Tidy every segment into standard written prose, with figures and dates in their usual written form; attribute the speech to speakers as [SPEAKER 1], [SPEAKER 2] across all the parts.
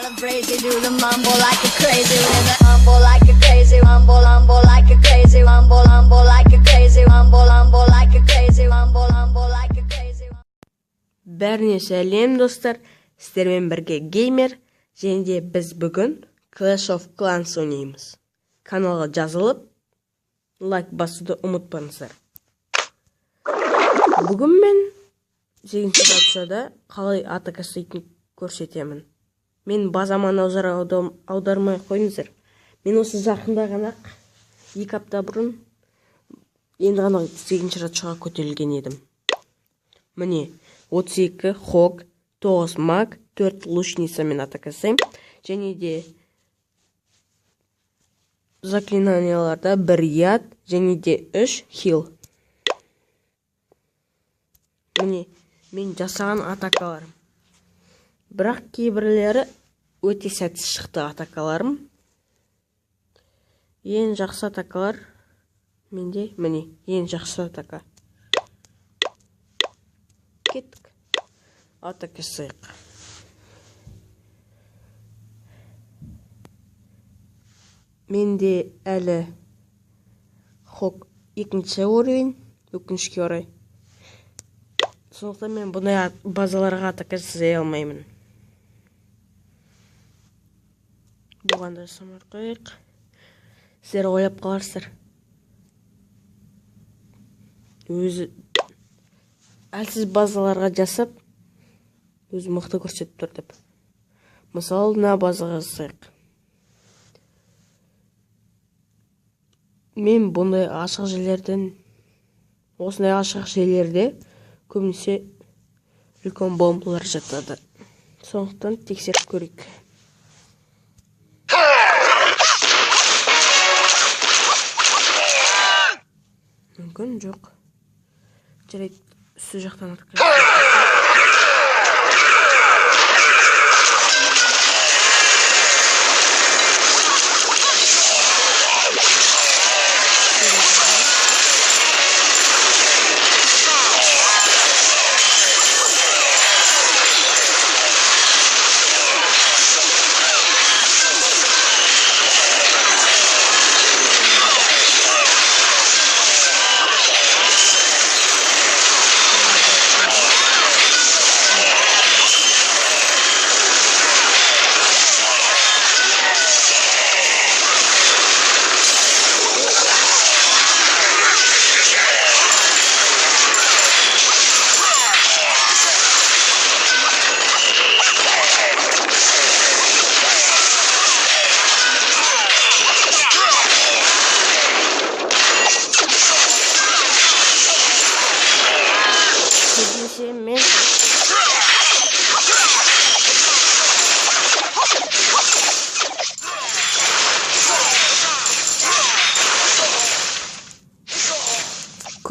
[SPEAKER 1] Crazy, do the mumble like a crazy rhythm. Mumble like a crazy, mumble, mumble like a crazy, mumble, mumble like a crazy, mumble, mumble like a crazy, mumble, mumble like a crazy.
[SPEAKER 2] Бәріне сәлем, достар! Сіздермен бірге Геймер, және де біз бүгін Clash of Clans ойнаймыз. Каналға жазылып, лайк басуды ұмытпаңыздар. Бүгін мен 8 патшада қалай атака жасайтынын көрсетемін. Мен базама назар аудармай қойыңыздар. Мен осы жақында ғана, 2 апта бұрын, енді ғана 8 патшаға көтерілген едім. Міне, 32 хог, 9 маг, 4 лучницамен атака жасаймын. Және де заклинанияларда 1 яд, және де 3 хил. Міне, мен жасаған атакаларым. Бірақ кейбірлері өте сәтсіз шықты атакаларым. Ең жақсы атакалар менде, міне, ең жақсы атака. Кеттік. Атака жасайық. Менде әлі хог 2 уровень, өкінішке орай. Сондықтан мен бұндай базаларға атака жасай алмаймын. Бұған да жасамай қояйық. Сіздер ойлап қаларсыздар. Өзі әлсіз базаларға жасап, өзі мықты көрсетіп тұр деп. Мысалы, мына базаға жасайық. Мен бұндай ашық жерлерден, осындай ашық жерлерде көбінесе үлкен бомбалар жатады. Сондықтан тексеріп көрейік. Мүмкін жоқ. Жарайды, үсті жақтан атып.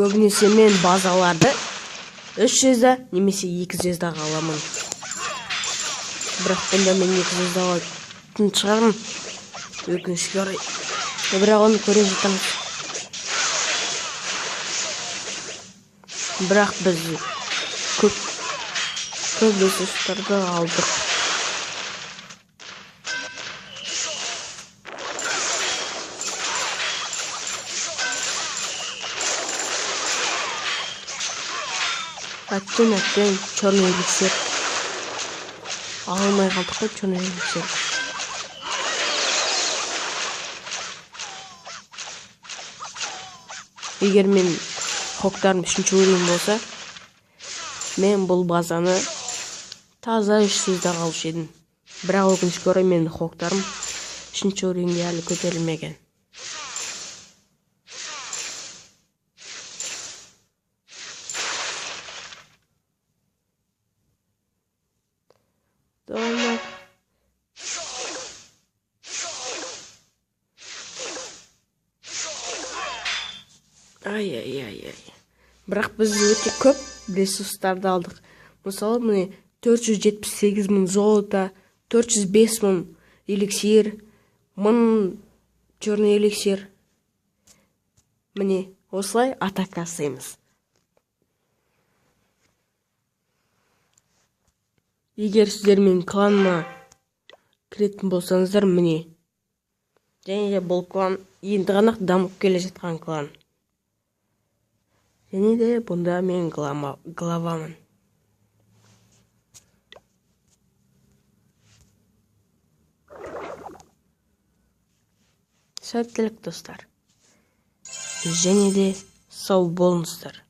[SPEAKER 2] Көбінесе мен базаларды 3 звезда немесе 2 звездаға аламын. Бірақ бұнда мен 2 звезда алатын шығармын. Өкінішке орай. Бірақ оны көре жатамыз. Бірақ біз көп ресурстарды алдық. Әттең, әттең, черный эликсир. Ала алмай қалдық қой черный эликсир. Егер мен хоктарым 3 уровень болса, мен бұл базаны таза 3 звездаға алушы едім. Бірақ өкінішке орай менің хоктарым 3 уровеньге әлі көтерілмеген. Ай-ай-ай-ай. Бірақ біз өте көп ресурстарды алдық. Мысалы, міне 478 мың золото, 405 мың эликсир, 1000 черный эликсир. Міне, осылай атака жасаймыз. Егер сіздер менің кланыма Кіретін болсаңыздар, міне. Және де бұл клан енді ғана дамып келе жатқан клан. Және де бұнда мен главамын. Сәттілік, достар. Және де сау болыңыздар.